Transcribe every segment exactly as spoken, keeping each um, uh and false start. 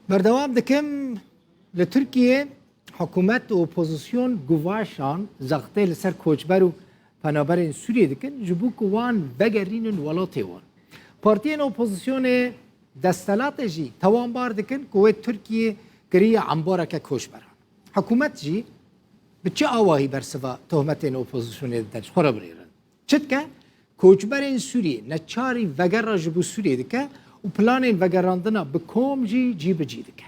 Berdewam dikim, li Tirkiyê hikûmet û opozîsyon guvaşan zextê li ser koçber û penaberên Sûriyê dikin, ji bo ku wan vegerînin welatê wan. Partiyên opozîsyonê desthilatê jî tawanbar dikin ku wê Tirkiye kiriye embareke koçberan. Hikûmet jî bi çi awahî bersiva tohmetên opozîsyonê dide? Ji xwe re binêrin. Çi dike? Koçberên Sûriyê neçarî vegera ji bo Sûriyê dike û planên vegerandina bi kom jî cî bi cî dike.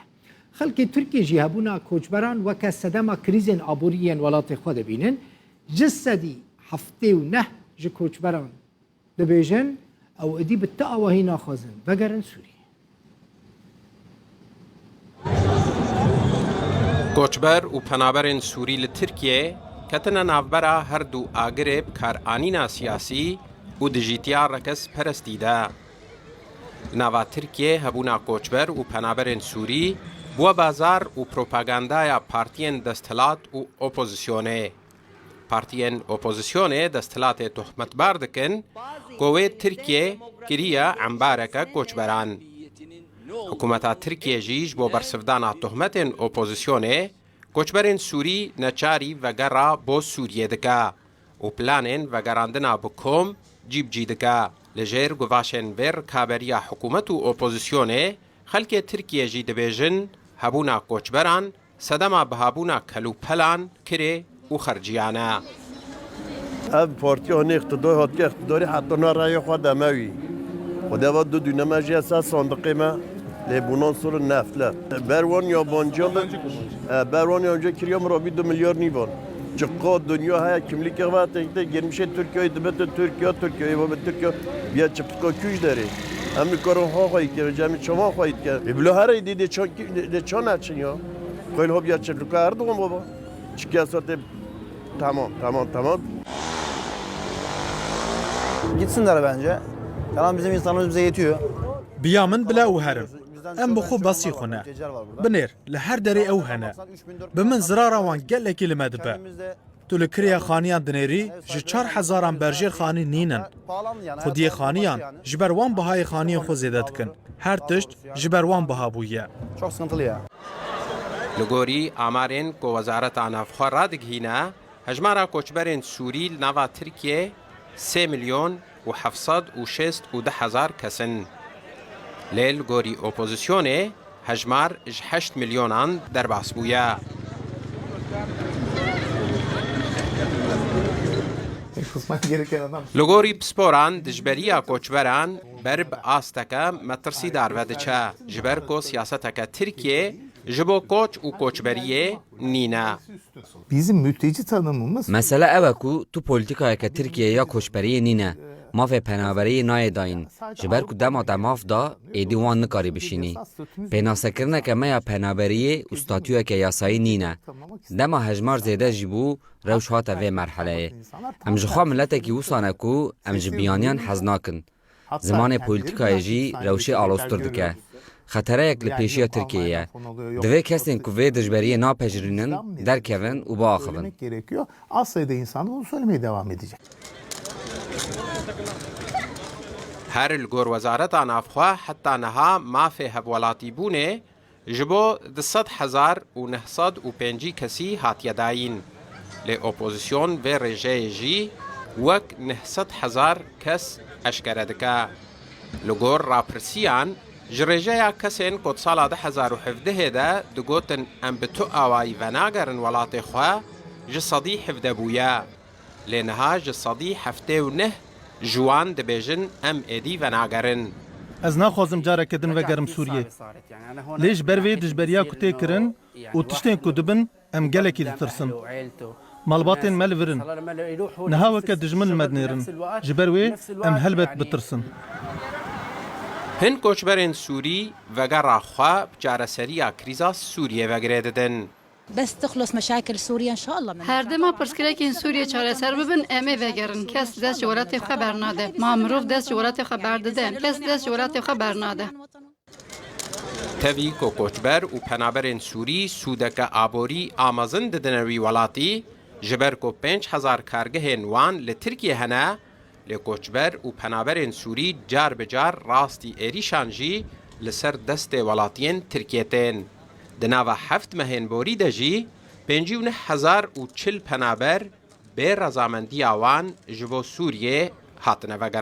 Xelkê Tirkiyê jî hebûna koçberan weke sedema krîzên aborî yên welatê xwe dibînin. Ji sedî heftê û neh ji koçberan dibêjin, ew êdî bi ti awahî naxwazin vegerin Sûriyê. Koçber û penaberên Sûrî li Tirkiyeyê ketine navbera her du agirê bikaranîna siyasî û dijîtiya rekesperestî de. Li nava Tirkiyê hebûna koçber û penaberên Sûrî bûye bazar û propagandaya partiyên desthilat û opozîsyonê. Partiyên opozîsyonê desthilatê tohmetbar dikin ku wê Tirkiye kiriye embareke koçberan. Hikûmeta Tirkiye jî ji bo bersivdana tohmetên opozîsyonê koçberên Sûrî neçarî vegera bo Sûriyê dike û planên vegerandina bi kom cî bi cî dike. Li jêr guvaşên vê rikaberiya hikûmet û opozîsyonê xelkê Tirkiye jî dibêjin hebûna koçberan sedema bihabûna kelûpelan, kirê û xerciyan e. Ev partiya hûn iqtidar hatike iqtidarê heta na raya xwe demewî. Xwedê va du dûne me jê ser sandiqê me lê bûnan sor nefle. Ber wan yabanciyan bi, e, ber wan yabanciyan kiriya mirabî du milyar nîvan. Çiqa dinya heye kimlîkê ve tek tek girmişê Tirkiyeyê dibe tu Tirkiye, Tirkiyeyê ve bi Tirkiye biye çiqtika kûj derê. Em nikarin xwe xweyî kirin, em çavan xweyî dikin. Ê bila her êdî dê çan, dê çan neçin ya. Xweyl hob ya çiftlik Erdoğan baba. Çıkıyor zaten. Tamam, tamam, tamam. Gitsinler bence. Tamam, bizim insanımız bize yetiyor. Biya min bila û herin. Em bi xwe basî xwe ne. Binêr, li her derê ew hene. Bi min zirara wan gelekî li me dibe. Tu li kirêya xaniyan dinêrî, ji çar hezaran berjêr xanî nînin. Xwediyê xaniyan ji ber wan bihayê xaniyên xwe zêde dikin. Her tişt ji ber wan biha bûye. Çok sıkıntılı ya. Li gorî amarên ku Wezareta Navxwe radigihîne, hejmara koçberên Sûrî li nava Tirkiyê sê milyon û heft sed û şêst û du hezar kes in. Lê li gorî opozîsyonê hejmar ji heşt milyonan derbas bûye. Li gorî pisporan, dijberiya koçberan ber bi asteke metirsîdar ve diçe, ji ber ku siyaseteke Tirkiyê ji bo koç û koçberiyê nîne. Bizim mülteci tanımımız Mesele ew e ku tu polîtîkayeke Tirkiyê ya koçberiyê nîne, mafê penaberiyê nayê dayîn, ji ber ku dema te maf da, êdî wan nikarî bişînî. Pênasekirineke me ya penaberiyê û statûyeke yasayî nîne. Dema hejmar zêde jî bû, rewş hate vê merheleyê. Em ji xwe miletekî wisa ne ku em ji biyaniyan hez nakin. Zimanê polîtîkayê jî rewşê aloztir dike. Xetereyek li pêşiya Tirkiyeyê ye. Divê kesên ku vê dijberiyê napejirînin derkevin û biaxivin. Asya da insan bunu söylemeye devam edecek. Her li gor Wezareta Navxwe heta niha mafê hevwelatîbûnê ji bo du sed hezar û neh sed û pêncî kesî hatiye dayîn. Lê opozîsyon vê rêjeyê jî wek neh sed hezar kes eşkere dike. Li gor rapirsiyan, ji rêjeya kesên ku di sala du hezar û hevdehê de digotin em bi tu awayî venagerin welatê xwe, ji sedî hevdeh bûye. Lê niha ji sedî heftê û neh ji wan dibêjin em êdî venagerin. Ez naxwazim careke din vegerim Sûriyê. Lê ji ber vê dijberiya ku tê kirin û tiştên ku dibin, em gelekî ditirsin. Malbatên me li vir in. Niha weke dijmin li me dinêrin. Ji ber wê em helbet bitirsin. Hin koçberên Sûrî vegera xwe bi çareseriya krîza Sûriyê ve girê didin. بس تخلص مشاكل سوريا إن شاء الله من Her dema pirsgirêkên Sûriyê çareser bibin, em ê vegerin. Kes dest ji welatê xwe bernade. Ma mirov dest ji welatê xwe berdide, kes dest ji welatê xwe bernade. Tevî ku koçber û penaberên Sûrî sûdeke aborî a mezin didine wî welatî, ji ber ku pênc hezar kargehên wan li Tirkiyê hene, lê koçber û penaberên Sûrî car bi car rastî êrîşan jî li ser destê welatiyên Tirkiyê tên. Di nava heft mehên borî de jî pêncî û neh hezar û çil penaber bê rezamendiya wan ji bo Sûriyê hatine vegerin.